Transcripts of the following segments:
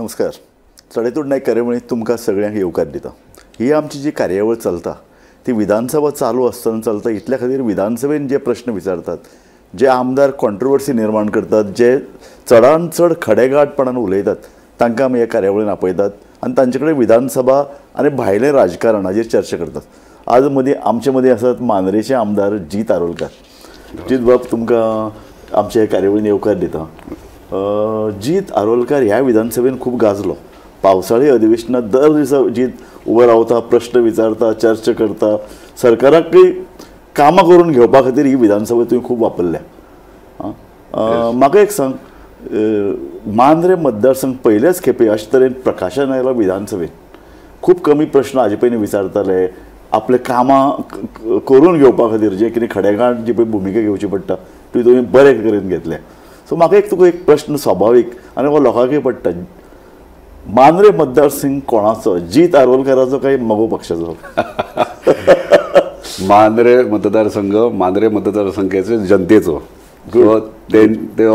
नमस्कार. सडेतोड नायक कार्यावळींत तुमकां सगळ्यांक येवकार दिता. ही आमची जी कार्यावळ चलता ती विधानसभा चालू आसतना चलता, इतल्या खातीर विधानसभेन जे प्रश्न विचारतात, जे आमदार कॉन्ट्रोवर्सी निर्माण करतात, जे चडान चड खडेगांठपणान उलयतात तांकां आमी ह्या कार्यावळीन आपयतात आनी तांचे कडेन विधानसभा आनी भायलें राजकारण हाजेर चर्चा करतात. आज मदीं आमचे मदीं आसात मांद्रेचे आमदार जीत आरोलकार. जीत बाब, तुमकां आमच्या ह्या कार्यावळीन येवकार दिता. जीत आरोलकार ह्या विधानसभेन खूब गाजलो. पावसाळी अधिवेशनात दर दिसा जीत उबो रावता, प्रश्न विचारता, चर्चा करता, सरकाराकय कामां करून घेवपा खातीर ही विधानसभा तुवें खूब वापरल्या. म्हाका एक सांग, मांद्रे मतदारसंघ पयलेच खेपे अशे तरेन प्रकाशन आयला विधानसभेत. खूब कमी प्रश्न हाजे पयलीं विचारताले, आपले कामां करून घेवपा खातीर जे कितें खडेगांठ जी पळय भुमिका घेवची पडटा ती तुवें बरे करून घेतल्या. सो म्हाका एक तुका एक प्रश्न स्वाभावीक आनी हो लोकांकय पडटा, मांद्रे मतदारसंघ कोणाचो, जीत आरोलकाराचो काय मगो पक्षाचो? मांद्रे मतदारसंघ मांद्रे मतदारसंघाचो जनतेचो. ते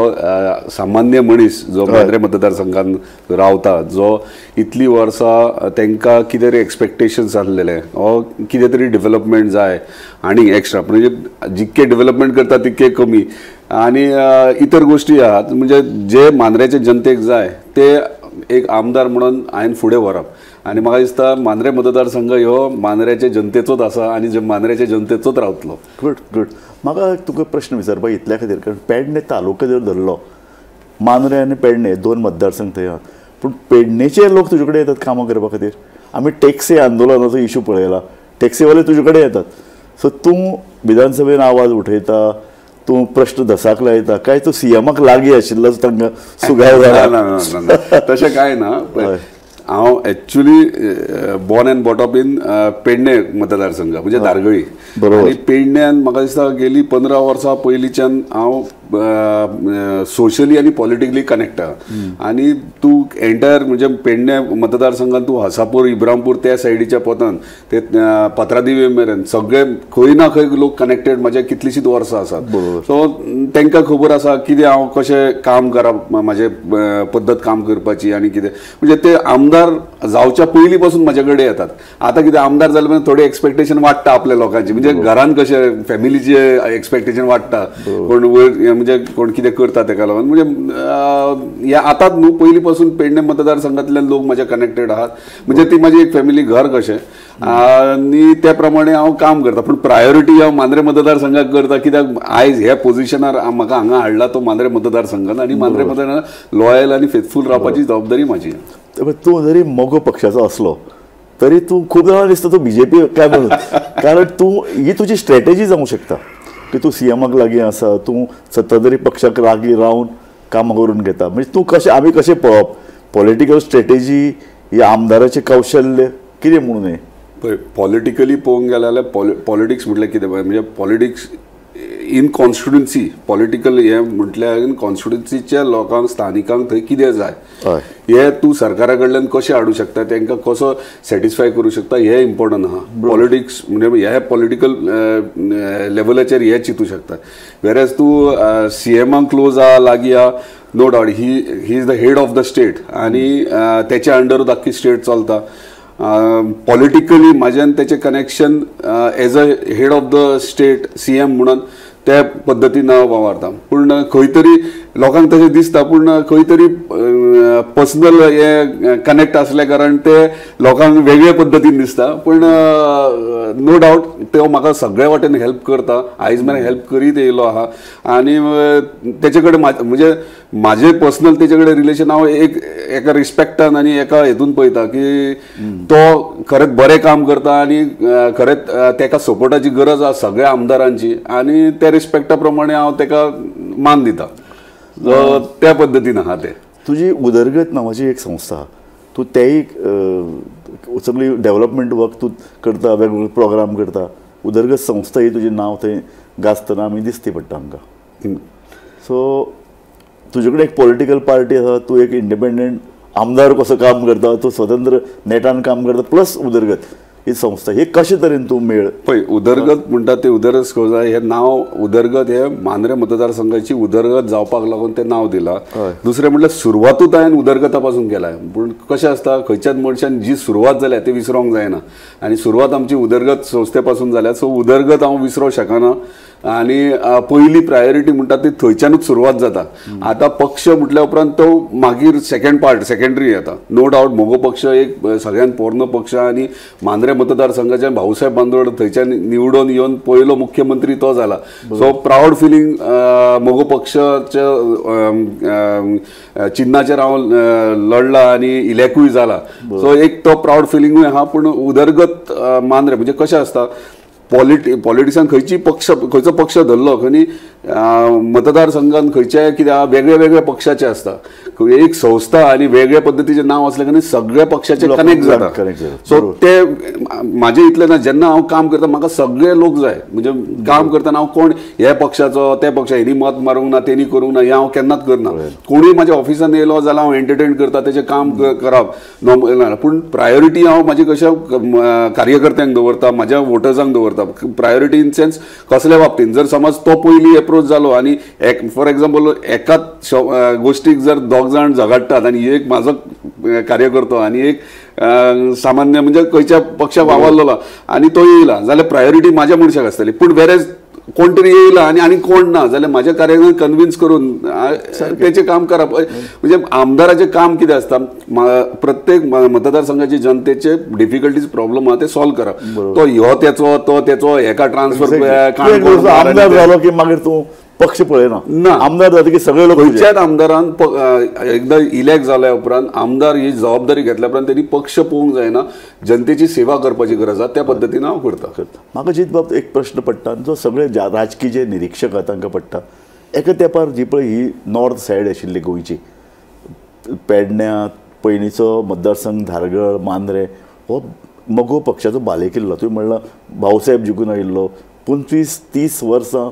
सामान्य मनीस जो मांद्रे मतदारसंघान रावता, जो इतली वर्सां तांकां कितें तरी एक्सपेक्टेशन्स आसलेले ओ कितें तरी डेव्हलपमेंट जाय आनी एक्स्ट्रा, म्हणजे जितके डेव्हलपमेंट करता तितके कमी आनी इतर गोश्टी आहात, म्हणजे जे मांद्रेचे जनतेक जाय ते एक आमदार म्हणून हांवें फुडें व्हरप. आनी म्हाका दिसता मांद्रे मतदारसंघ ह्यो मांद्रेचे जनतेचोच आसा आनी जे मांद्रेचे जनतेचोच रावतलो. Good good. म्हाका तुका प्रश्न विचारपाक इतल्या खातीर, कारण पेडणे तालुका जर धरलो, मांद्रे आनी पेडणे दोन मतदारसंघ थंय आहात, पूण पेडणेचे लोक तुजे कडेन येतात कामां करपा खातीर. आमी टॅक्सी आंदोलनाचो इशू पळयला, टॅक्सीवाले तुजे कडेन येतात. सो तूं विधानसभेन आवाज उठयता, तूं प्रश्न धसाक लायता, काय तूं सीएमाक लागीं आशिल्लो तांकां सुगाव जाला? तशें कांय ना. हांव actually born and brought up in Pedne मतदारसंघ, म्हणजे धारगळी. आनी पेडण्यान म्हाका दिसता गेली 15 वर्सां पयलींच्यान हांव सोशली आनी पॉलिटिकली कनेक्ट आहा. आनी तूं एंटायर म्हणजे पेडणे मतदारसंघान तूं हसापूर, इब्रामपूर त्या सायडीच्या पोतान ते पत्रादिवे मेरेन सगळे खंय ना खंय लोक कनेक्टेड म्हाज्या कितलीशींच वर्सां आसात. सो तांकां खबर आसा कितें हांव कशें काम करप, म्हाजें पद्दत काम करपाची आनी कितें, म्हणजे ते आमदार जावच्या पयलीं पासून म्हाजे कडेन येतात. आतां कितें आमदार जाले म्हणजे थोडें एक्सपेक्टेशन वाडटा आपल्या लोकांची, म्हणजे घरान कशें फॅमिलीचें एक्सपेक्टेशन वाडटा, कोण वयर म्हणजे कोण कितें करता तेका लागून. म्हणजे ह्या आतांच न्हू, पयलीं पासून पेडणे मतदारसंघांतल्यान लोक म्हाजे कनेक्टेड आहात, म्हणजे ती म्हाजी एक फॅमिली घर कशें आनी त्या प्रमाणे हांव काम करता. पूण प्रायोरिटी हांव मांद्रे मतदारसंघाक करता, कित्याक आयज ह्या पोजिशनार म्हाका हांगा हाडला तो मांद्रे मतदारसंघान, आनी मांद्रे मतदार लॉयल आनी फेथफूल रावपाची जबाबदारी म्हाजी. तूं जरी मगो पक्षाचो असलो तरी तूं खूब जाणां दिसता तूं बीजेपी काय म्हणून, कारण तूं ही तुजी स्ट्रेटेजी जावंक शकता की तूं सीएमाक लागीं आसा, तूं सत्ताधारी पक्षाक लागीं रावन कामां करून घेता. म्हणजे तूं कशें, आमी कशें पळोवप पॉलिटिकल स्ट्रेटेजी या आमदाराचें कौशल्य कितें म्हणून? हें पळय, पॉलिटिकली पळोवंक गेलें जाल्यार पॉलिटिक्स म्हटल्यार कितें, म्हणजे पॉलिटिक्स इन कॉन्स्टिट्युन्सी, पॉलिटिकल हें म्हटल्यार इन कॉन्स्टिट्युन्सीच्या लोकांक, स्थानिकांक थंय कितें जाय हें तूं सरकारा कडल्यान कशें हाडूं शकता, तांकां कसो सॅटिस्फाय करूं शकता, हें इम्पॉर्टंट आहा. पॉलिटिक्स म्हणजे ह्या पॉलिटिकल लेवलाचेर हें चिंतूं शकता. वेरेज तूं सीएमाक क्लोज आहा, लागीं आहा, no doubt he is the head of the state आनी तेच्या अंडरूच आख्खी स्टेट चलता. पॉलिटिकली म्हाजें तेचें connection as a head of the state CM म्हणून त्या पद्दतीन हांव वावरता. पूण खंय तरी लोकांक तशें दिसता, पूण खंय तरी पर्सनल हें कनेक्ट आसल्या कारण ते लोकांक वेगळे पद्दतीन दिसता. पूण नो डावट तो म्हाका सगळे वाटेन हेल्प करता, आयज मेरेन हेल्प करीत येयलो आहा. आनी तेचे कडेन म्हणजे म्हाजें पर्सनल तेचे कडेन रिलेशन हांव एक एका रिस्पेक्टान आनी एका हेतून पळयता की तो खरेंच बरें काम करता आनी खरेंच तेका सपोर्टाची गरज आसा सगळ्या आमदारांची, आनी त्या रिस्पेक्टा प्रमाणे हांव तेका मान दिता. त्या पद्दतीन आहा ते. तुजी उदरगत नांवाची एक संस्था, तूं तेय सगळी डेव्हलपमेंट वर्क तूं करता, वेगवेगळे प्रोग्राम करता. उदरगत संस्था ही तुजें नांव थंय गाजतना आमी दिसती पडटा आमकां. सो तुजे कडेन एक पॉलिटिकल पार्टी आसा, तूं एक इंडिपेंडंट आमदार कसो काम करता, तूं स्वतंत्र नेटान काम करता, प्लस उदरगत. ही संस्था हे कशे तरेन तूं मेळ? पळय उदरगत म्हणटा ते उदरगत संस्था हे नांव उदरगत हे मांद्रें मतदारसंघाची उदरगत जावपाक लागून तें नांव दिलां. दुसरें म्हटल्यार सुरवातूच हांवें उदरगता पासून केला. पूण कशें आसता खंयच्याच मनशान जी सुरवात जाल्या ती विसरोंक जायना आनी सुरवात आमची उदरगत संस्थे पासून जाल्या. सो उदरगत हांव विसरोंक शकना आनी पयली प्रायोरिटी म्हणटा ती थंयच्यानूच सुरवात जाता. आतां पक्ष म्हटल्या उपरांत तो मागीर सेकंड पार्ट सेकंडरी येता. नो डावट मगो पक्ष एक सगळ्यान पोरणो पक्ष आनी मांद्रें मतदारसंघाच्यान भाऊसाहेब बांदोडकर थंयच्यान निवडून येवन पयलो मुख्यमंत्री तो जाला. सो प्रावड फिलींग मगो पक्षाच्या चिन्नाचेर हांव लढला आनी इलेक्टूय जाला. सो एक तो प्रावड फिलिंगूय आहा. पूण उदरगत मांद्रें म्हणजे कशें आसता पॉलिटिक्सान खंयची पक्ष खंयचो पक्ष धरलो आनी मतदारसंघान खंयच्या कितें वेगळे वेगळे पक्षाचे आसता एक संस्था आनी वेगळे पद्दतीचें नांव आसलें आनी सगळ्या पक्षाचे कनेक्ट जाता. सो ते म्हाजे इतलें ना जेन्ना हांव काम करता म्हाका सगळे लोक जाय. म्हणजे काम करतना हांव कोण ह्या पक्षाचो त्या पक्षा हेणी मत मारूंक ना तेणी करूंक ना हें हांव केन्नाच करना. कोणूय म्हाज्या ऑफिसान येयलो जाल्यार हांव एंटरटेन करता तेचें काम करप ना. पूण प्रायोरिटी हांव म्हाजे कशें कार्यकर्त्यांक दवरता म्हाज्या वोटर्सांक दवरता. प्रायोरिटी इन सेन्स कसल्या बाबतीन जर समज तो पयली एप्रोच जालो आनी एक फॉर एग्जाम्पल एकाच गोष्टीक जर दोग जाण झगडटात आनी एक म्हाजो कार्यकर्तो आनी एक सामान्य म्हणजे खंयच्या पक्षाक वावरलेलो आनी तो येयला जाल्यार प्रायोरिटी म्हाज्या मनशाक आसतली. पूण वेरेज कोण तरी येयला आनी आनी कोण ना जाल्यार म्हाज्या कार्यकर्त्यांक कन्विन्स करून तेचें काम करप. म्हणजे आमदाराचें काम कितें आसता प्रत्येक मतदारसंघाचे जनतेचे डिफिकल्टीज प्रॉब्लम आहा ते सॉल्व करप. तो ह्यो तेचो तो तेचो हेका ट्रान्सफर आमदार जालो की मागीर तूं पक्ष पळयना ना. आमदार जातकीर सगळे लोक खंयच्याच आमदारान एकदां इलेक्ट जाल्या उपरांत आमदार ही जबाबदारी घेतल्या उपरांत तेणी पक्ष पळोवंक जायना जनतेची सेवा करपाची गरज आसा त्या पद्दतीन हांव करता. म्हाका जित बाब एक प्रश्न पडटा जो सगळे राजकीय जे निरिक्षक आहा तांकां पडटा. एका तेंपार जी पळय ही नॉर्थ सायड आशिल्ली गोंयची पेडण्या पयलींचो मतदारसंघ धारगळ मांद्रें हो मगो पक्षाचो बालेकिल्लो. तुवें म्हणलां भाऊसाहेब जिखून आयिल्लो 25-30 वर्सां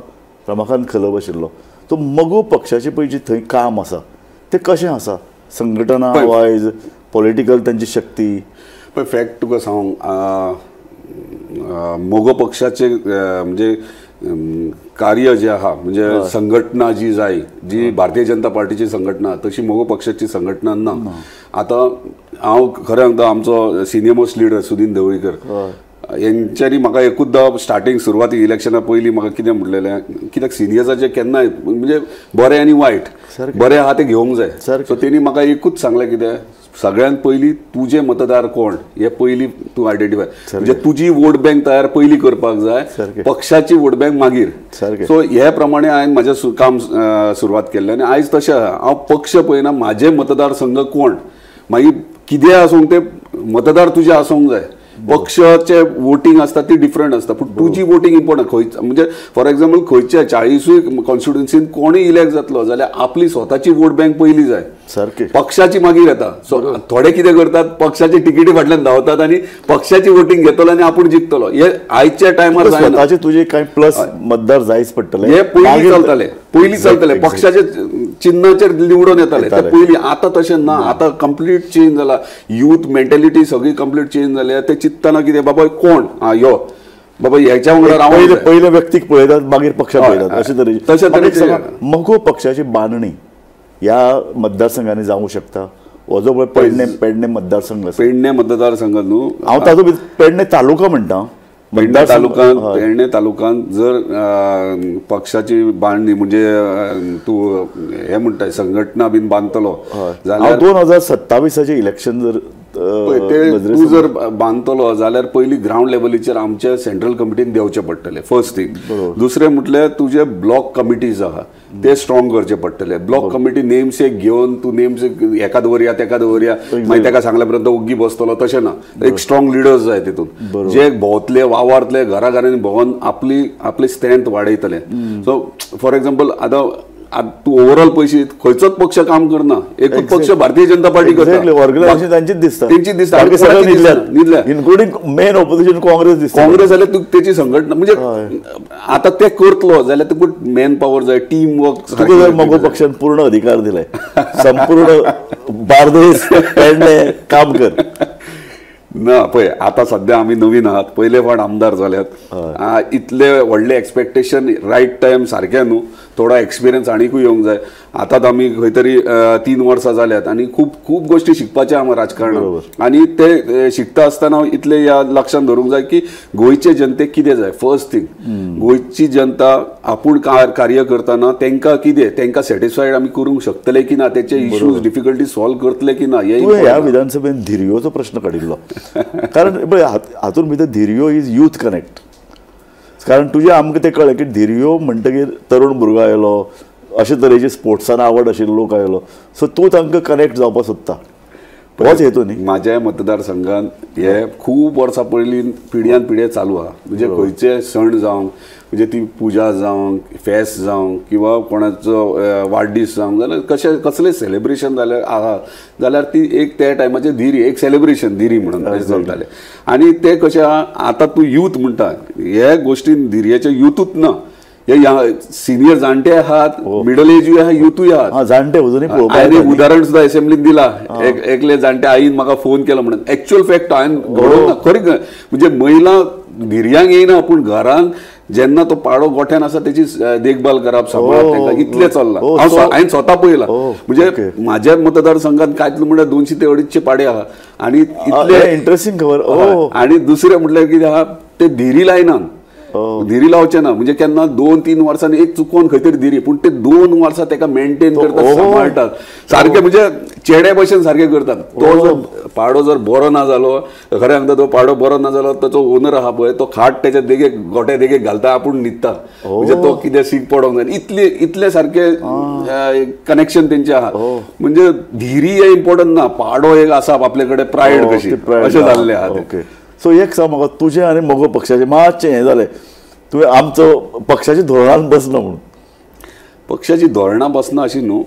रमाकांत खलप आशिल्लो. तो मगो पक्षाचे पळय जी थंय काम आसा तें कशें आसा संघटना वायज पॉलिटिकल तांची शक्ती? पळय फॅक्ट तुका सांग मगो पक्षाचे म्हणजे कार्य जे आहा म्हणजे संघटना जी जाय जी भारतीय जनता पार्टीची संघटना तशी मगो पक्षाची संघटना ना. आतां हांव खरें सांगता आमचो senior most leader Sudin Dhavalikar हेंच्यांनी म्हाका एकूचदा स्टार्टींग सुरवाती इलेक्शना पयलीं म्हाका कितें म्हटलेलें कित्याक सिनियर्साचें केन्नाय म्हणजे बरें आनी वायट बरें आहा तें घेवंक जाय. सो तेणी म्हाका एकूच सांगलें कितें सगळ्यान पयलीं तुजे मतदार कोण हे पयलीं तूं आयडेंटिफाय म्हणजे तुजी वोट बँक तयार पयलीं करपाक जाय पक्षाची वोट बँक मागीर. सो हे प्रमाणे हांवें म्हाजें काम सुरवात केल्लें आनी आयज तशें आहा. हांव पक्ष पळयना म्हाजे मतदारसंघ कोण मागीर कितें आसूंक ते मतदार तुजे आसूंक जाय. पक्षाचे वोटींग आसता ती डिफरंट आसता पूण तुजी वोटींग इम्पॉर्टंट. खंय म्हणजे फॉर एग्जाम्पल खंयच्या 40 कॉन्स्टिट्युन्सीन कोणूय इलेक्ट जातलो जाल्यार आपली स्वताची वोट बँक पयली जाय सारकी पक्षाची मागीर येता. सो थोडे कितें करतात पक्षाची तिकेटी फाटल्यान धांवतात आनी पक्षाची वोटींग घेतलो आनी आपूण जिखतलो. हे आयच्या टायमार स्वताचे तुजे कांय प्लस मतदार जायच पडटले. हे पयलीं चलताले पयलीं चलताले पक्षाचे चिन्हाचेर निवडून येताले ते पयलीं. आतां तशें ना. आतां कंप्लीट चेंज जाला. यूथ मेंटेलिटी सगळी कंप्लीट चेंज जाल्या. ते चिंतना कितें बाबा कोण यो बाबा ह्याच्या वांगडा पयले पयले व्यक्तीक पळयतात मागीर पक्षाक पळयतात अशें तरेचे. तशें तरेचे मगो पक्षाची बांदणी ह्या मतदारसंघांनी जावंक शकता. हो जो पळय पेडणे पेडणे मतदारसंघ पेडणे मतदारसंघ न्हू हांव ताजो पेडणे तालुका म्हणटा. पेडणे तालुक्यांत पेडणे तालुक्यांत जर पक्षाची बांदणी म्हणजे तूं हें म्हणटा संघटना बीन बांदतलो जाल्यार 2027 इलेक्शन जर तूं जर बांदतलो जाल्यार पयलीं ग्रावंड लेवलीचेर आमच्या सेंट्रल कमिटीन देंवचें पडटलें फर्स्ट थिंग. दुसरें म्हटल्यार तुजे ब्लॉक कमिटीज आहा ते स्ट्रॉंग करचे पडटले. ब्लॉक कमिटी नेमसेक घेवन तूं नेमसेक हेका दवरया तेका दवरया मागीर तेका सांगल्या उपरांत तो ओग्गी बसतलो तशें ना. एक स्ट्रॉंग लिडर्स जाय तितून जे भोंवतले वावरतले घरा घरांनी भोंवन आपली आपली स्ट्रेंथ वाडयतले. सो फॉर एग्जाम्पल आतां तूं ओवरऑल पयशे खंयचोच पक्ष काम करना. एकूच पक्ष भारतीय जनता पार्टी करता. ऑर्गनायझेशन तांचीच दिसता तेंचीच दिसता इन्क्लुडींग मेन ऑपोजिशन काँग्रेस दिसता. काँग्रेस जाल्यार तुका तेची संघटना म्हणजे आतां ते करतलो जाल्यार तुका मॅन पॉवर जाय टीम वर्क. तुका जर मगो पक्षान पूर्ण अधिकार दिले संपूर्ण बार्देस पेडणे काम कर ना पळय आतां सद्या आमी नवीन आहात, पयले फावट आमदार जाल्यात, इतले व्हडले एक्सपेक्टेशन रायट टायम सारकें न्हू, थोडो एक्सपिरियन्स आनीकूय येवंक जाय. आतांच आमी खंय तरी 3 वर्सां जाल्यात आनी खूब खूब गोश्टी शिकपाचे आहा राजकारणात, आनी ते शिकता आसतना इतले ह्या लक्षांत धरूंक जाय की गोंयचे जनतेक कितें जाय. फर्स्ट थिंग, गोंयची जनता आपूण कार्य करतना तांकां कितें, तांकां सॅटिस्फायड आमी करूंक शकतले की ना, तेचे इश्यूज डिफिकल्टी सॉल्व करतले की ना. हे ह्या विधानसभेन धिरयोचो प्रश्न काडिल्लो, कारण पळय हातून भितर धिरयो is youth connect, कारण तुजें आमकां तें कळ्ळें की धिरयो म्हणटकीर तरुण भुरगो आयलो, अशे तरेचे स्पोर्ट्सान आवड आशिल्लो लोक आयलो, सो तूं तांकां कनेक्ट जावपाक सोदता, होच हेतू न्ही. म्हाज्या मतदारसंघान हे खूब वर्सां पयलीं पिढ्यान पिढ्या चालू आहा, म्हणजे खंयचे सण जावं, म्हणजे ती पुजा जावं, फेस्त जावं किंवा कोणाचो वाडदीस जावं, जाल्यार कशें कसलें सेलिब्रेशन जाल्यार आहा जाल्यार ती एक त्या टायमाचेर धिरी एक सेलिब्रेशन धिरी म्हणून चलतालें. आनी तें कशें आहा आतां तूं यूथ म्हणटा, हे गोश्टीन धिरयेचे युथूच ना, हे सिनियर जाणटे आहात, मिडल एजूय आहा, युथूय आहात. जाणटे हांवें उदाहरण सुद्दां असेंब्लीन दिला, एकले जाणटे आईन म्हाका फोन केलो म्हणून, एक्चुअल फॅक्ट हांवें घडोवंक ना खरी, म्हणजे महिला धिरयांक येयना पूण घरान जेन्ना तो पाडो गोठ्यान आसा तेची देखभाल करप, सांबाळप, तांकां इतलें चल्लां. हांवें स्वता पळयलां, म्हणजे म्हाज्या मतदारसंघात कांय म्हणल्यार 200 ते 250 पाडे आहा आनी इतले इंट्रस्टिंग खबर. आनी दुसरें म्हटल्यार कितें आहा, ते धिरी लायनात, धिरी लावचे ना, म्हणजे केन्ना 2-3 वर्सांनी एक चुकोन खंय तरी धिरी, पूण ते 2 वर्सां ताका मेंटेन करतात, सांबाळटात सारके, म्हणजे चेड्या भशेन सारके करतात. तो जर पाडो जर बरो ना जालो, खरें सांगता, तो पाडो बरो ना जालो, ताचो ओनर आहा पळय तो खाट तेच्या देगेक गोट्या देगेक घालता, आपूण न्हिदता, म्हणजे तो कितें सीक पडोंक जाय, इतले इतले सारके कनेक्शन तेंचे आहा. म्हणजे धिरी हें इम्पोर्टंट ना, पाडो एक आसा आपले कडेन प्रायड कशी, अशें जाल्लें आहा. ओके, सो एक सांग म्हाका, तुजें आनी मगो पक्षाचें मातशें हें जालें, तुवें आमचो पक्षाच्या धोरणान बसना म्हणून. पक्षाची धोरणां बसना अशी न्हू,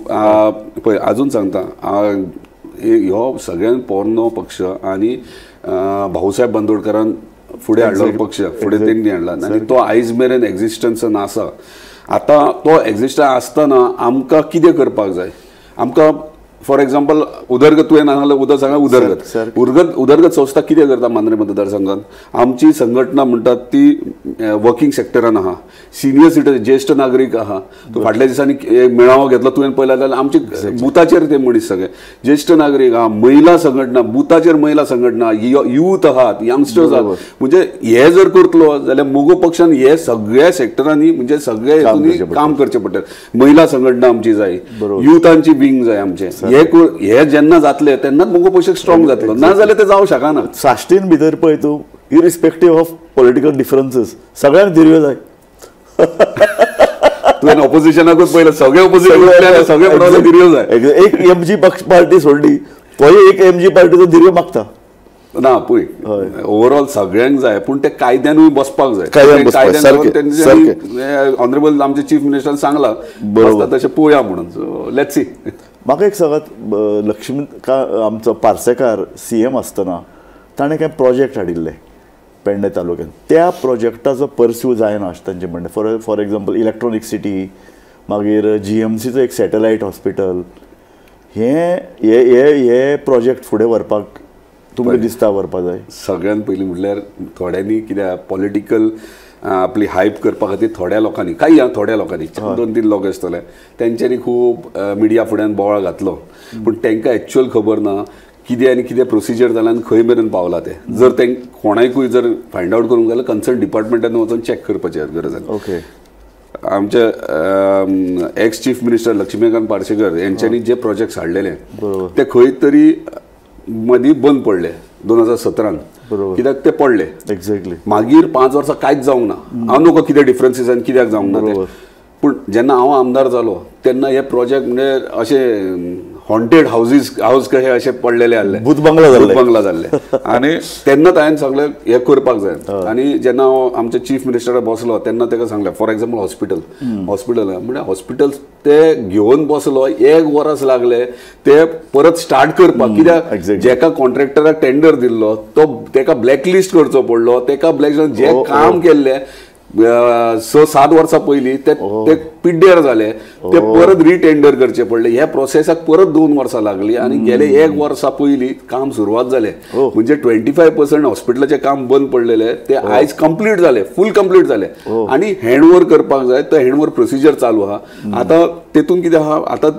पळय अजून सांगता, ह्यो सगळ्यान पोरनो पक्ष आनी भाऊसाहेब बांदोडकरान फुडें हाडलो पक्ष, फुडें तेंणी हाडला आनी तो आयज मेरेन एक्झिस्टन्सान आसा. आतां तो एक्झिस्टन्स आसतना आमकां कितें करपाक जाय, आमकां फॉर एग्जाम्पल उदरगत, तुवें सांगलें उदक सांगा, उदरगत उदरगत उदरगत संस्था कितें करता मांद्रें मतदारसंघात, आमची संघटना म्हणटात ती वर्किंग सेक्टरान आहा, सिनियर सिटीजन ज्येश्ठ नागरीक आहा. तूं फाटल्या दिसांनी मेळावो घेतलो तुवें पळयला जाल्यार आमचे बुथाचेर ते मनीस सगळे ज्येश्ठ नागरीक आहा, महिला संघटना बुथाचेर महिला संघटना, यूथ आहात, यंगस्टर्स आहात. म्हणजे हे जर करतलो जाल्यार मगो पक्षान हे सगळ्या सेक्टरांनी म्हणजे सगळ्या हितूंनी काम करचें पडटलें. महिला संघटना आमची जाय, युथांची विंग जाय आमचे, हे जेन्ना जातले तेन्नाच मगो पक्ष स्ट्रॉंग जातलो, ना जाल्यार ते जावंक शकना. साश्टीन भितर पळय तूं, इरिस्पेक्टीव ऑफ पॉलिटिकल डिफरन्सीस सगळ्यांक धिरयो जाय. तुवें ऑपोजिशनाकूच पळयलें, सगळे ऑपोजिशन सगळे धिरयो जाय. एक एमजी पक्ष पार्टी सोडली तोय एक एमजी पार्टीचो धिरयो मागता ना. पळय ओवरऑल सगळ्यांक जाय, पूण ते कायद्यानूय बसपाक जाय. कायद्यान ऑनरेबल आमचे चीफ मिनिस्टरान सांगलां बसता तशें पळोवया म्हणून, सो let's see. म्हाका एक सांगात, लक्ष्मी आमचो पार्सेकार सीएम आसतना ताणें कांय प्रोजेक्ट हाडिल्ले पेडणे तालुक्यान, त्या प्रोजेक्टाचो पर्स्यू जायना अशें तांचें म्हणणें. फॉर एग्जाम्पल इलेक्ट्रॉनीक सिटी, मागीर जीएमसीचो एक सॅटलायट हॉस्पिटल, हे हे प्रोजेक्ट फुडें व्हरपाक तुमकां दिसता व्हरपाक जाय? सगळ्यान पयलीं म्हटल्यार थोड्यांनी कित्याक पॉलिटिकल आपली हायप करपा खातीर थोड्या लोकांनी, कांय थोड्या लोकांनी 2-3 लोक आसतले तेंच्यांनी खूब मिडिया फुड्यान बोवाळ घातलो, पूण तांकां एक्चुअल खबर ना कितें आनी कितें प्रोसिजर जालां आनी खंय मेरेन पावला तें. जर तें कोणाकूय जर फायंड आवट करूंक जाल्यार कन्सर्न डिपार्टमेंटान वचून चॅक करपाची गरज आसा. ओके, आमचे ex chief minister Laxmikant Parsekar यांच्यांनी जे प्रोजेक्ट्स हाडलेले ते खंय तरी मदीं बंद पडले 2017 कित्याक ते पडले. एक्झॅक्टली. मागीर 5 वर्सां कांयच जावंक ना. हांव नको कितें डिफरन्सीस आनी कित्याक जावंक ना ते, पूण जेन्ना हांव आमदार जालो तेन्ना हे प्रोजेक्ट म्हणजे अशे हॉन्टेड हावजीस हावज कशे अशे पडलेले आहले, भूतबंगला जाल्ले, भूतबंगला जाल्ले. आनी तेन्नाच हांवें सांगलें हें करपाक जाय. आनी जेन्ना हांव आमच्या चीफ मिनिस्टरा बसलो तेन्ना ताका सांगलें, फॉर एग्जाम्पल हॉस्पिटल, हॉस्पिटल म्हणजे हॉस्पिटल ते घेवन बसलो, 1 वरस लागले ते परत स्टार्ट करपाक, कित्याक जेका कॉन्ट्रॅक्टराक टेंडर दिल्लो तो तेका ब्लॅकलिस्ट करचो पडलो, तेका ब्लॅक जे काम केल्लें 6-7 वर्सां पयलीं ते पिड्ड्यार जाले, ते परत रिटेंडर करचे पडले. ह्या प्रोसेसाक परत 2 वर्सां लागली आनी गेले 1 वर्सा पयलीं काम सुरवात जालें. म्हणजे 25% हॉस्पिटलाचें काम बंद पडलेलें ते आयज कंप्लीट जालें, फूल कंप्लीट जालें. आनी हँडओवर करपाक जाय, तो हँडओवर प्रोसिजर चालू आहा. आतां तेतून कितें आहा, आतां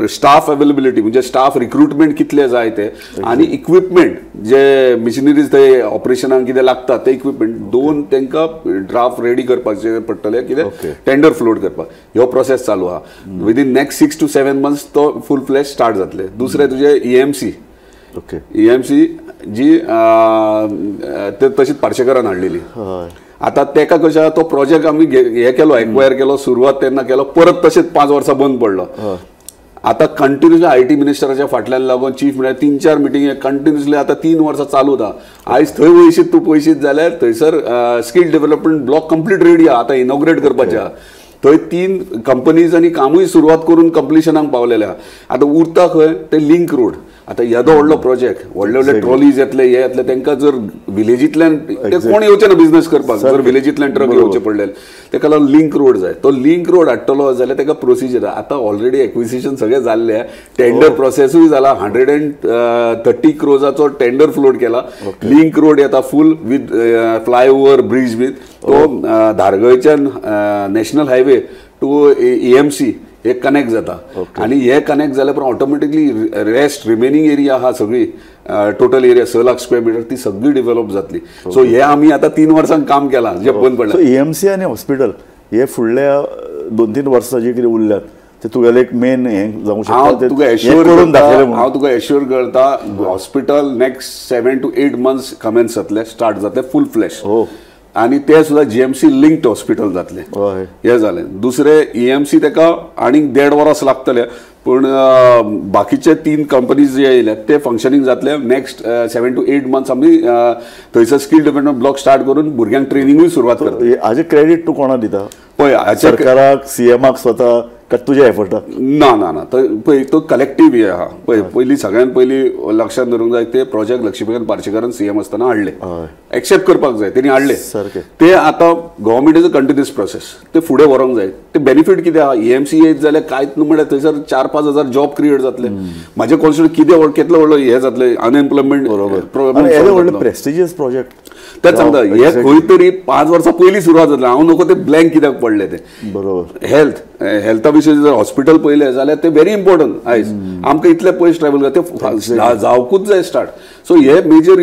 स्टाफ अवेलेबिलिटी म्हणजे स्टाफ रिक्रुटमेंट कितले जाय ते आनी इक्विपमेंट जे मिशिनरीज ते ऑपरेशनाक कितें लागता ते इक्विपमेंट 2 तांकां ड्राफ्ट रेडी करपाचे पडटले, कितें टेंडर फ्लोट करपाक. ह्यो प्रोसेस चालू आहा. विदीन नेक्स्ट 6 to 7 months तो फूल फ्लॅश स्टार्ट जातले. दुसरें तुजें EMC. EMC जी ते तशीच पार्शेकरान हाडलेली. आतां तेका कशें तो प्रोजेक्ट आमी हे केलो, एक्वायर केलो, सुरवात तेन्ना केलो, परत तशेंच 5 वर्सां बंद पडलो. आतां कंटिन्युअसली IT मिनिस्टराच्या फाटल्यान लागून चीफ मिनिस्टर 3-4 मिटिंग कंटिन्युअसली आतां 3 वर्सां चालू आसा. आयज थंय वयशीत तूं पळयशीत जाल्यार थंयसर skill development block complete ready आहा, आतां इनॉग्रेट करपाचें आहा. थंय 3 कंपनीज आनी कामूय सुरवात करून कंप्लिशनाक पावलेलें आहा. आतां उरता खंय ते लिंक रोड. आतां येदो व्हडलो प्रोजेक्ट, व्हडले व्हडले ट्रॉलीज येतले, हे येतले, तांकां जर विलेजींतल्यान ते कोण येवचे ना बिझनस करपाक, जर विलेजींतल्यान ट्रक येवचे पडले ताका लागून लिंक रोड जाय. तो लिंक रोड हाडटलो जाल्यार ताका प्रोसिजर आतां ऑलरेडी एक्विजिशन सगळें जाल्लें, टेंडर प्रोसेसूय जाला, 130 क्रोजाचो टेंडर फ्लोट केला. लिंक रोड येता फूल विथ फ्लायओवर ब्रिज बीन, तो धारगळच्यान नॅशनल हायवे टू EMC हे कनेक्ट जाता. आनी हे कनेक्ट जाल्या उपरांत ऑटोमॅटिकली रेस्ट रिमेनींग एरिया आहा सगळी total area 6 lakh square metre ती सगळी डेव्हलप जातली. सो हे आमी आतां 3 वर्सांक काम केलां जें बंद पडलें. EMC आनी हॉस्पिटल हे फुडल्या 2-3 वर्सां जे कितें उरल्यात ते तुगेलें एक मेन हें जावंक शकता. हांव तुका एश्योर करता, hospital next 7 to 8 months commence जातलें, स्टार्ट जातलें फूल फ्लॅश. आनी ते सुद्दां GMC linked hospital जातलें. हें जालें. दुसरें EMC ताका आनीक 1.5 वर्स लागतलें, पूण बाकीचे 3 कंपनीज जे येयल्यात ते फंक्शनींग जातले नेक्स्ट 7 to 8 months. आमी थंयसर स्कील डेव्हलपमेंट ब्लॉक स्टार्ट करून भुरग्यांक ट्रेनिंगूय सुरवात करता. हाजें क्रेडीट तूं कोणाक दिता? पळय, सरकाराक, CMाक स्वता, काय तुज्या एफर्टाक? ना ना ना, पळय तो कलेक्टीव हे आहा. पळय पयलीं सगळ्यान पयलीं लक्षांत धरूंक जाय ते प्रोजेक्ट लक्ष्मीकांत पार्सेकारान CM आसतना हाडले, एक्सेप्ट करपाक जाय, तेणी हाडले ते. आतां गव्हर्मेंटाचो कंटिन्युअस प्रोसेस ते फुडें व्हरूंक जाय. ते बेनिफीट कितें आहा, EMC येयत जाल्यार कांयच न्हू म्हळ्यार थंयसर 4-5 हजार जॉब क्रिएट जातले. म्हाजे कॉन्स्टिट्युएन्सी कितें कितलो व्हडलो हें जातलें, अनएम्प्लॉयमेंट व्हडलें प्रेस्टिजियस प्रोजेक्ट. तेच सांगता, हे खंय तरी 5 वर्सां पयलीं सुरवात जातलें. हांव नको ते ब्लँक कित्याक पडले ते. बरोबर. हेल्था विशीं जर हॉस्पिटल पळयलें जाल्यार ते व्हेरी इम्पॉर्टंट. आयज आमकां इतले पयस ट्रॅवल करता ते जावकूच जाय स्टार्ट. सो हे मेजर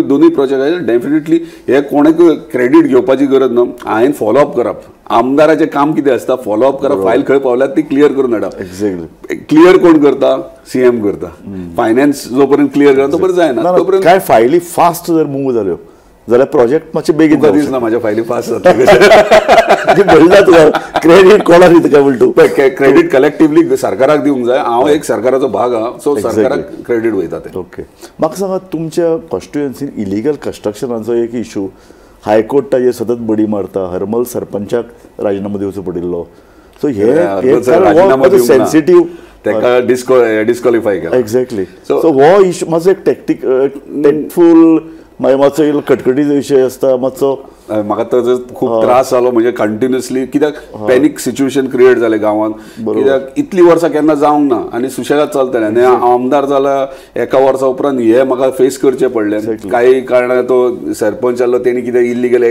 दोनूय प्रोजेक्ट डेफिनेटली हे कोणाक क्रेडीट घेवपाची गरज ना. हांवें फॉलोअप करप, आमदाराचें काम कितें आसता, फॉलोअप करप, फायल खंय पावल्यात ती क्लियर करून हाडप. एक्झॅक्टली. क्लियर कोण करता? CM करता. फायनान्स जो पर्यंत क्लियर करता तो पर्यंत जायना. तो पर्यंत काय फायली फास्ट जर मूव जाल्यो जाल्यार प्रोजेक्ट मातशें बेगीन दिसना. म्हाज्या फायली फास्ट जाता. म्हणटा तुका क्रेडीट कोणाक दिता काय म्हणटा तूं? क्रेडीट कलेक्टिवली सरकाराक दिवंक जाय. हांव एक सरकाराचो भाग आहा, सो सरकाराक क्रेडीट वयता ते. ओके, म्हाका सांगा, तुमच्या कॉन्स्टिट्युएन्सीन इलिगल कन्स्ट्रक्शनाचो एक इशू, हायकोर्ट ताजेर सतत बडी मारता, हरमल सरपंचाक राजिनामो दिवचो पडिल्लो. सो हे सेन्सिटीव ताका डिस्क्वॉलिफाय केला. एक्झॅक्टली. सो हो इशू मातसो एक टॅक्टफूल, मागीर मातसो कटकटीचो विशय आसता मातसो. म्हाका ताजो खूब त्रास जालो, म्हणजे कंटिन्युअसली कित्याक पॅनीक सिच्युएशन क्रिएट जालें गांवांत. कित्याक इतलीं वर्सां केन्ना जावंक ना आनी सुशेगाद चलतलें. आनी हांव आमदार जाला 1 वर्सा उपरांत हे म्हाका फेस करचें पडलें. कांय कारणां तो सरपंच आसलो तेणी कितें इल्लिगल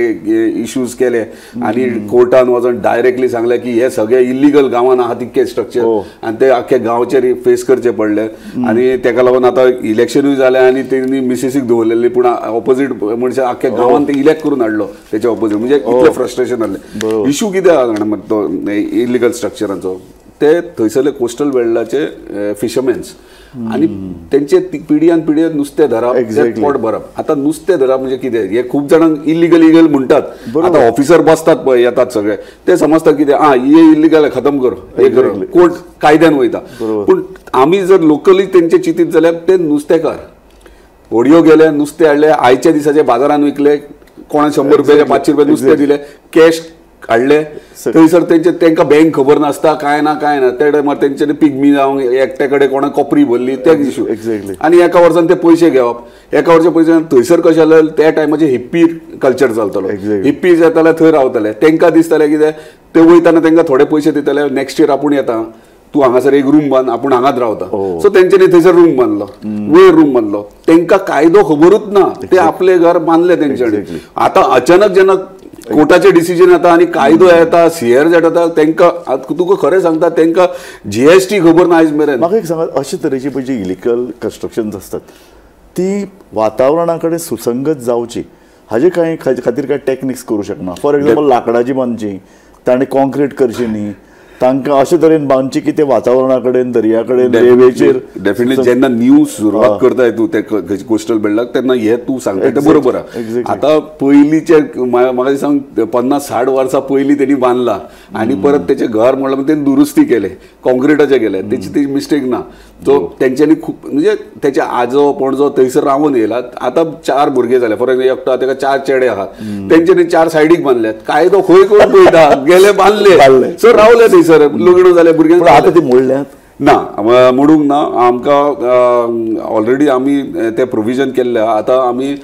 इश्यूज केले आनी कोर्टान वचून डायरेक्टली सांगलें की हे सगळे इल्लिगल गांवांत आहा तितके स्ट्रक्चर, आनी ते आख्खे गांवचेर फेस करचें पडलें. आनी तेका लागून आतां इलेक्शनूय जालें आनी तेणी मिसेसीक दवरलेली, पूण ऑपोजीट मनशां आख्ख्या गांवान ते इलेक्ट करून हाडलो तेच्या ऑपोजीट. म्हणजे इतलें फ्रस्ट्रेशन जालें. इशू कितें आहा जाणा तो इल्लिगल स्ट्रक्चरांचो, ते थंयसरले कोस्टल वेल्डाचे फिशरमॅन्स आनी तेंचे पिढयान पिढयेन नुस्तें धरप, पोट भरप. आतां नुस्तें धरप म्हणजे कितें, हे खूब जाणांक इल्लिगल इलिगल म्हणटात. आतां ऑफिसर बसतात पळय, येतात सगळे, ते समजतात कितें आं हे इल्लिगल खतम कर, हे कर, कोर्ट कायद्यान वयता. पूण आमी जर लोकली तेंचे चिंतीत जाल्यार ते नुस्तेकार होडयो गेले, नुस्तें हाडले, आयच्या दिसाचे बाजारान विकले, कोणा 100 रुपयाचे 500 रुपये नुस्तें दिले, कॅश हाडले थंयसर तेंचे तांकां बँक खबर नासता काय ना काय ना त्या टायमार तेंच्यांनी पिगमी जावं एकट्या कडेन कोणा कोपरी भरली ते इशू आनी एका वर्सान ते पयशे घेवप एका वर्सा पयशे थंयसर कशें जालें त्या टायमाचेर हिप्पी कल्चर चलतलो हिप्पीज येताले थंय रावताले तांकां दिसतालें कितें ते वयताना तांकां थोडे पयशे दिताले नेक्स्ट इयर आपूण येता तूं हांगासर एक रूम बांद आपूण हांगाच रावता सो तेंच्यांनी थंयसर रूम बांदलो वयर रूम बांदलो तांकां कायदो खबरूच ना ते आपले घर बांदले तेंच्यांनी आतां अचानक जेन्ना कोर्टाचे डिसिजन येता आनी कायदो येता सीआर झेड येता तांकां तुका खरें सांगता तांकां जीएसटी खबर ना आयज मेरेन. म्हाका एक सांगात अशे तरेची पळय जी इलिगल कन्स्ट्रक्शन्स आसतात ती वातावरणा कडेन सुसंगत जावची हाजे कांय खातीर कांय टॅक्निक्स करूं शकना. फॉर एग्जाम्पल लांकडाची बांदची ताणें कॉन्क्रीट करची न्ही तांकां अशे तरेन बांदची की ते वातावरणा कडेन दर्या कडेन रेवेचेर. डेफिनेटली जेन्ना न्यू सुरवात करताय तूं ते कोस्टल बेल्टाक तेन्ना हे तूं सांगता तें बरोबर आहा. आतां पयलींचे म्हाका सांग 50-60 वर्सां पयलीं तेणी बांदला आनी परत तेचें घर म्हणल्यार तेणी दुरुस्ती केले कॉन्क्रिटाचें केलें तेची ती मिस्टेक ना. सो तेंच्यांनी खूब म्हणजे तेचे आजो पणजो थंयसर रावून येयला. आतां 4 भुरगे जाले फॉर एग्जाम्पल एकटो तेका 4 चेडे आहात तेंच्यांनी 4 सायडीक बांदल्यात कायदो खंय कोण पळयता गेले बांदले सो रावले थंयसर लग्न जाले भुरग्यांक. आतां ती मोडल्यात ना मोडूंक ना आमकां ऑलरेडी आमी ते प्रोविजन केल्ले. आतां आमी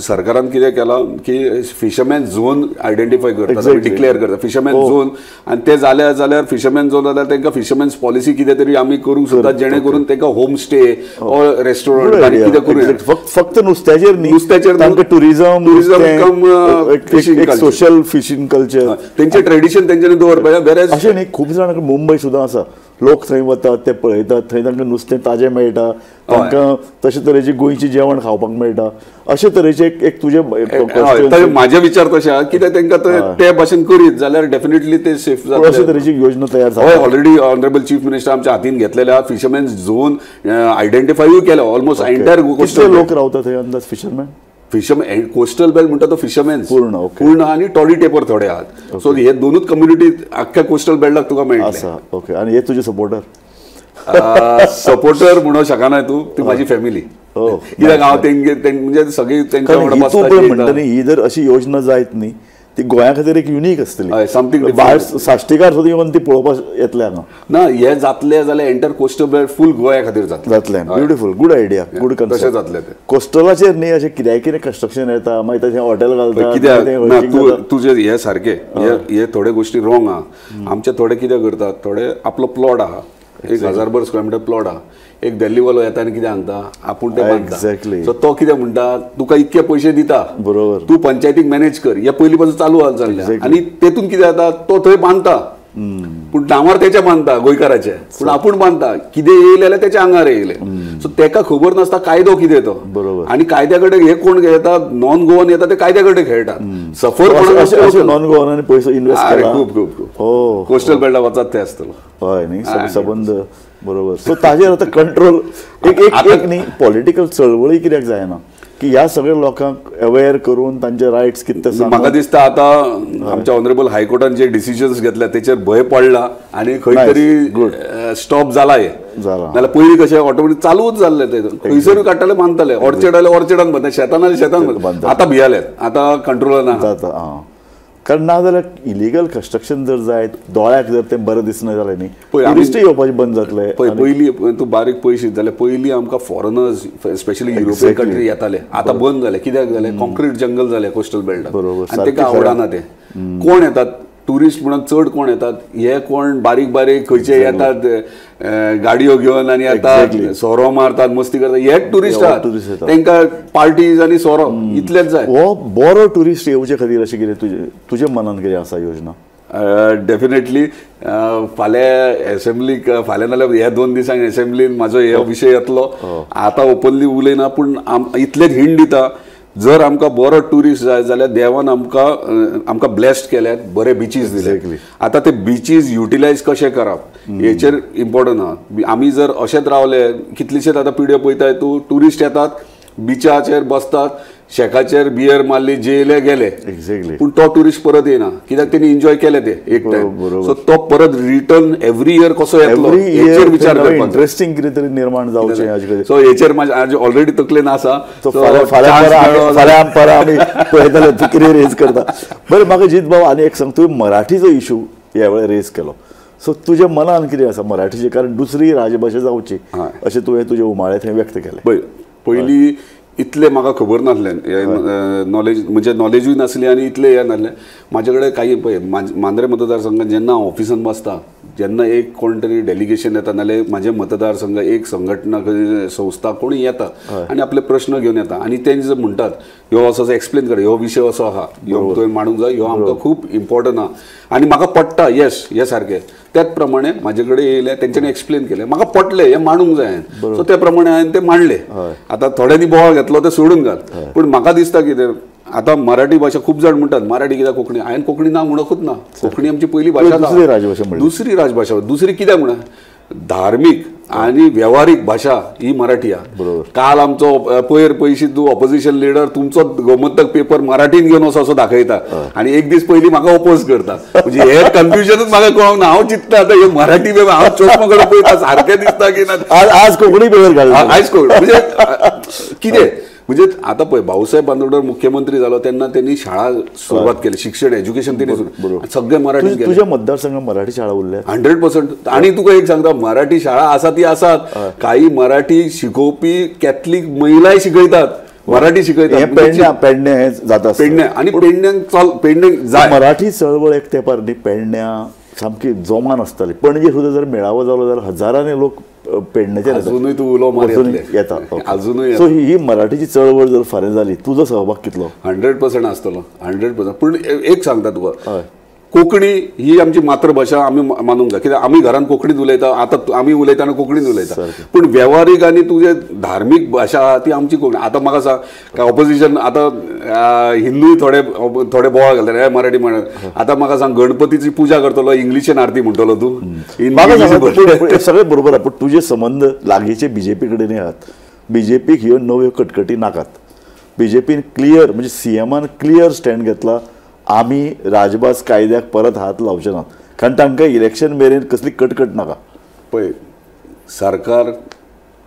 सरकारान कितें केलां की फिशरमॅन झोन आयडेंटिफाय करता डिक्लेअर करता फिशरमॅन झोन आनी ते जाले जाल्यार फिशरमॅन झोन जाल्यार तांकां फिशरमॅन्स पॉलिसी कितें तरी आमी करूंक सोदतात जेणे करून तांकां होम स्टे ऑर रेस्टॉरंट आनी कितें करूं फक्त नुस्त्याचेर न्ही नुस्त्याचेर तांकां tourism tourism cum fishing social fishing culture तेंचें ट्रेडिशन तेंच्यांनी दवरपाचें. वेरेज अशें न्ही खूब जाणां मुंबय सुद्दां आसा लोक थंय वतात ते पळयतात थंय तांकां नुस्तें ताजें मेळटा तांकां तशे तरेची गोंयची जेवण खावपाक मेळटा अशे तरेचे एक तुजे म्हाजे विचार तशे आहा कित्याक तांकां ते भाशेन करीत जाल्यार डेफिनेटली ते सेफ जातले. अशे तरेची योजना तयार जाता. ऑलरेडी ऑनरेबल चीफ मिनिस्टर आमच्या हातीन घेतलेले आहा फिशरमॅन झोन आयडेंटिफायूय केला ऑलमोस्ट एंटायर कोस्टल. लोक रावतात थंय अंदाज फिशरमॅन फिशरमॅन कोस्टल बेल्ट म्हणटा तो फिशरमॅन पूर्ण पूर्ण आनी टॉडी टेपर थोडे आहात. सो हे दोनूच कम्युनिटी आख्ख्या कोस्टल बेल्टाक तुका मेळटले. आसा ओके. आनी हे तुजे सपोर्टर सपोर्टर म्हणूंक शकना तूं ती म्हाजी फॅमिली कित्याक हांव तेंगे म्हणजे सगळी तेंच्या वांगडा बसता. म्हणटा न्ही ही जर अशी योजना जायत न्ही ती गोंया खातीर एक युनीक आसतली समथींग भायर साश्टीकार सुद्दां येवन ती पळोवपाक येतले हांगा ना. हे जातले जाल्यार एंटर कोस्टल बेल्ट फूल गोंया खातीर जातलें. Beautiful good idea good concept. तशें जातलें तें कोस्टलाचेर न्ही अशें कित्याक कितें कन्स्ट्रक्शन येता मागीर तशें हॉटेल घालता कित्याक तुजें हे सारकें हे थोडे गोश्टी रोंग आहा. आमचे थोडे कितें करतात थोडे आपलो प्लॉट आहा 1000 भर स्क्वेअर मिटर प्लॉट आहा एक दिल्लीवालो येता आनी कितें सांगता आपूण ते बांदता. सो तो कितें म्हणटा तुका इतके पयशे दिता बरोबर तूं पंचायतीक मॅनेज कर हे पयलीं पासून चालू जाल्लें आनी तेतून कितें जाता तो थंय बांदता पूण नांवार तेच्या बांदता गोंयकाराचे पूण आपूण बांदता कितें येयलें जाल्यार तेच्या आंगार येयलें. सो तेका खबर नासता कायदो कितें तो बरोबर आनी कायद्या कडेन हे कोण येता नॉन गोवन येता ते कायद्या कडेन खेळटात सफर नॉन गोवनांनी पयसो इन्वेस्ट केला खूब खूब खूब कोस्टल बेल्टा वचात ते आसतलो. हय न्ही सबंद बरोबर. सो ताजेर आतां कंट्रोल एक एक न्ही पॉलिटिकल चळवळी कित्याक जायना की ह्या सगळ्या लोकांक अवेअर करून तांचे रायट्स कितें ते. म्हाका दिसता आतां आमच्या ऑनरेबल हायकोर्टान जे डिसिजन्स घेतल्या तेचेर भंय पडला आनी खंय तरी स्टॉप जाला हे नाल्यार पयलीं कशें ऑटोमॅटीक चालूच जाल्लें ते खंयसरूय काडटाले बांदताले ऑर्चर्ड आले ऑर्चर्डान बांदता शेतान आले शेतान बांदता आतां भियालेत आतां कंट्रोलान जाता. कारण ना जाल्यार इलिगल कन्स्ट्रक्शन जर जायत दोळ्याक जर तें बरें दिसना जालें न्ही ट्युरिस्टूय येवपाचें बंद जातलें. पळय पयलीं तूं बारीक पयशे जाल्यार पयलीं आमकां फॉरेनर्स स्पेशली युरोपियन कंट्री येताले आतां बंद जाले कित्याक जालें कॉन्क्रीट जंगल जालें कोस्टल बेल्टाक आनी तांकां आवडना तें. कोण येतात ट्युरिस्ट म्हणून चड कोण येतात हे कोण बारीक बारीक खंयचे येतात गाडयो घेवन आनी येतात सोरो मारतात मस्ती करतात हे ट्युरिस्ट आहात तांकां पार्टीज आनी सोरो इतलेच जाय. हो बरो ट्युरिस्ट येवचे खातीर अशें कितें तुजे मनान कितें आसा योजना? डेफिनेटली फाल्यां एसेंब्लीक फाल्यां नाल्यार ह्या 2 दिसांक एसेंब्लीन म्हाजो हो विशय येतलो. आतां ओपनली उलयना पूण इतलेच हिंट दिता जर आमकां बरो ट्युरिस्ट जाय जाल्यार देवान आमकां आमकां ब्लेस्ड केल्यात बरे बिचीस दिले. आतां ते बिचीस युटिलायज कशें करप हेचेर इम्पॉर्टंट आहा. आमी जर अशेंच रावले कितलेशेच आतां पिढ्यो पळयताय तूं ट्युरिस्ट येतात बिचाचेर बसतात शेकाचेर बियर मारली जेले गेले. एक्झॅक्टली. पूण तो ट्युरिस्ट परत येना कित्याक तेणी एन्जॉय केले ते एक टायम. सो तो परत रिटर्न एवरी इयर कसो येतलो हेचेर विचार करपाक इंटरेस्टिंग कितें तरी निर्माण जावचें. सो हेचेर म्हाज्या आज ऑलरेडी तकलेन आसा. फाल्यां परां आमी पळयतले तूं कितें रेज करता. बरें म्हाका जीत बाब आनी एक सांग, तुवें मराठीचो इशू ह्या वेळार रेज केलो, सो तुज्या मनान कितें आसा मराठीचें, कारण दुसरी राजभाशा जावची अशें तुवें तुजे उमाळे थंय व्यक्त केले. पळय पयलीं इतलें म्हाका खबर नासलें, नॉलेज म्हणजे नॉलेजूय नासली आनी इतलें हें नासलें म्हाजे कडेन. कांय पळय मांद्रे मतदारसंघात जेन्ना हांव ऑफिसान बसता जेन्ना एक कोण तरी डेलिगेशन येता नाल्यार म्हाजे मतदारसंघ एक संघटना संस्था कोणी येता आनी आपले प्रश्न घेवन येता आनी ते जे म्हणटात ह्यो असो असो एक्सप्लेन कर, ह्यो विशय असो आहा, ह्यो तुवें मांडूंक जाय, ह्यो आमकां खूब इम्पॉर्टंट आहा आनी म्हाका पडटा येस हे सारकें. त्याच प्रमाणे म्हाजे कडेन येयले तेंच्यांनी एक्सप्लेन केलें, म्हाका पटलें हें मांडूंक जाय, सो त्या प्रमाणे हांवें तें मांडलें. आतां थोड्यांनी बोवाळ घेतलो तें सोडून घाल, पूण म्हाका दिसता कितें आतां मराठी भाशा खूब जाण म्हणटात मराठी कित्याक कोंकणी, हांवें कोंकणी ना म्हणकूच ना, कोंकणी आमची पयली भाशा, दुसरी राजभाशा. दुसरी कित्याक म्हणा धार्मीक आनी वेव्हारीक भाशा ही मराठी आहा. काल आमचो पयर पयशी तूं ऑपोजिशन लिडर तुमचो गोमंतक पेपर मराठीन घेवन असो असो दाखयता आनी एक दीस पयलीं म्हाका ओपोज करता, म्हणजे हे कन्फ्युजनूच म्हाका कळोंक ना. हांव चिंतता आतां हे मराठी पेपर हांव चश्मा कडेन पळयता सारकें दिसता की ना, आज कोंकणी पेपर घालता, आयज कोंकणी म्हणजे कितें म्हणजे. आतां पळय भाऊसाहेब बांदोडकर मुख्यमंत्री जालो तेन्ना त्यांनी शाळा सुरवात केली, शिक्षण एज्युकेशन तेणी सगळें मराठी. तुज्या मतदारसंघात मराठी शाळा उरल्या 100%. आनी तुका एक सांगता मराठी शाळा आसा ती आसात, काही मराठी शिकोवपी कॅथलीक महिलाय शिकयतात, मराठी शिकयतात. पेडणे जाता पेडणे आनी पेडण्यांक पेडण्यांक जाय मराठी चळवळ एक तेंपार न्ही पेडण्या सामकी जोमान आसताली. पणजे सुद्दां जर मेळावो जालो जाल्यार हजारांनी लोक पेडण्याचे अजुनूय तूं उलो येता अजुनूय. सो ही मराठीची चळवळ जर फाल्यां जाली तुजो सहभाग कितलो? 100% आसतलो, 100%. पूण एक सांगता तुका, कोंकणी ही आमची मातृभाशा आमी मानूंक जाय, कित्याक आमी घरान कोंकणीत उलयता, आतां आमी उलयतना कोंकणीत उलयता, पूण वेव्हारीक आनी तुजे धार्मीक भाशा आहा ती आमची कोंकणी. आतां म्हाका सांग काय ऑपोजिशन आतां हिंदूय थोडे थोडे बोवाळ घालता हे मराठी म्हणत, आतां म्हाका सांग गणपतीची पुजा करतलो इंग्लिशेन आरती म्हणटलो तूं, म्हाका सगळें बरोबर आहा, पूण तुजे संबंद लागींचे बीजेपी कडेन आहात. बीजेपीक ह्यो नव्यो कटकटी नाकात. बीजेपीन क्लियर म्हणजे सीएमान क्लियर स्टँड घेतला, आमी राजभास कायद्याक परत हात लावचे नात, कारण तांकां इलेक्शन मेरेन कसली कटकट नाका. पळय सरकार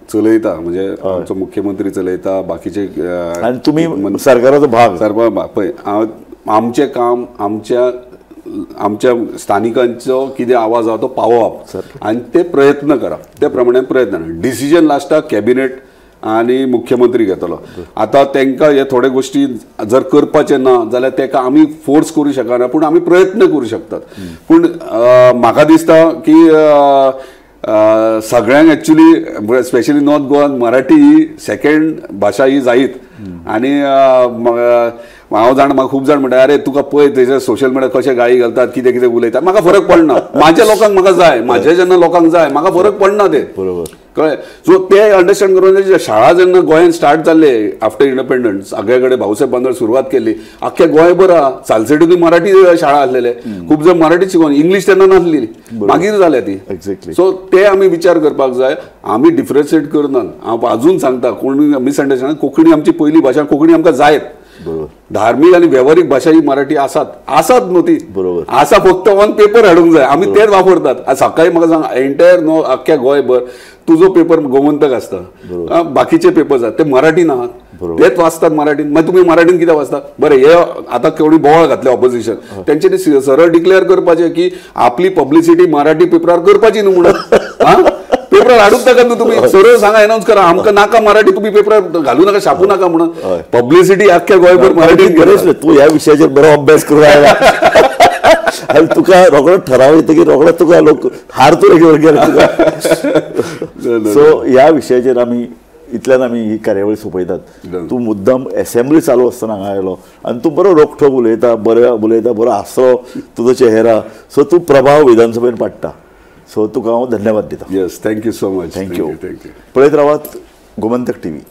चलयता म्हणजे आमचो मुख्यमंत्री चलयता, बाकीचे आनी तुमी सरकाराचो भाग. सरकार भाग. पळय आमचें काम आमच्या आमच्या स्थानिकांचो कितें आवाज आहा तो पावोवप आनी ते प्रयत्न करप, ते प्रमाणे प्रयत्न. डिसिजन लास्टाक कॅबिनेट आनी मुख्यमंत्री घेतलो. आतां तांकां हे थोडे गोश्टी जर करपाचें ना जाल्यार ताका आमी फोर्स करूं शकना, पूण आमी प्रयत्न करूं शकतात. पूण म्हाका दिसता की सगळ्यांक एक्चुली स्पेशली नॉर्थ गोवान मराठी ही सेकंड भाशा ही जायत. आनी हांव जाण म्हाका खूब जाण म्हणटा अरे तुका पळय तेजे सोशल मिडिया कशे गाळी घालतात कितें कितें उलयतात, म्हाका फरक पडना. म्हाज्या लोकांक म्हाका जाय, म्हाज्या जेन्ना लोकांक जाय म्हाका फरक पडना ते, बरोबर कळ्ळें. सो ते अंडरस्टँड करून शाळा जेन्ना गोंयांत स्टार्ट जाल्ले आफ्टर इंडिपेंडन्स, सगळे कडेन भाऊसाहेब बांदोडकर सुरवात केली, आख्ख्या गोंयभर सालसेटूय मराठी शाळा आसलेले, खूब जाण मराठी शिकोवन, इंग्लीश तेन्ना नासली, मागीर जाल्या ती. एक्झॅक्टली. सो ते आमी विचार करपाक जाय, आमी डिफरन्शिएट करनात. हांव अजून सांगता कोण मिसअंडरस्टँड, कोंकणी आमची पयली भाशा, कोंकणी आमकां जायत. धार्मीक आनी वेव्हारीक भाशा ही मराठी आसात, आसात न्हू ती, बरोबर आसा, फक्त ऑन पेपर हाडूंक जाय, आमी तेच वापरतात. सकाळी म्हाका सांग एंटायर नो आख्ख्या गोंयभर तुजो पेपर गोमंतक आसता, बाकीचे पेपर्स आसात ते मराठीन आहात, तेच वाचतात मराठीन. मागीर तुमी मराठीन कित्याक वाचता? बरें हे आतां केवढी बोवाळ घातले ऑपोजिशन, तेंच्यांनी सरळ डिक्लेअर करपाचें की आपली पब्लिसिटी मराठी पेपरार करपाची न्हू म्हणून. आं पेपरार हाडूंक नाका न्हू तुमी, सरळ सांगा एनावन्स करा आमकां नाका मराठी, तुमी पेपरार घालूं नाका, छापूं नाका म्हणून. पब्लिसिटी आख्ख्या गोंयभर मराठीन. गरज तूं ह्या विशयाचेर बरो अभ्यास करून आयला आनी तुका रोखडो ठराव येतकीर रोखडो तुका लोक हारतले तुका. सो ह्या विशयाचेर आमी इतल्यान आमी ही कार्यावळी सोंपयतात. तूं मुद्दम एसेंब्ली चालू आसतना हांगा आयलो आनी तूं बरो रोखठोक उलयता, बरो उलयता, बरो हांसरो तुजो चेहरा, सो तूं प्रभाव विधानसभेन पाडटा. सो तुका हांव धन्यवाद दिता. Yes, thank you so much. Thank you. Thank you. पळयत रावात गोमंतक टीव्ही.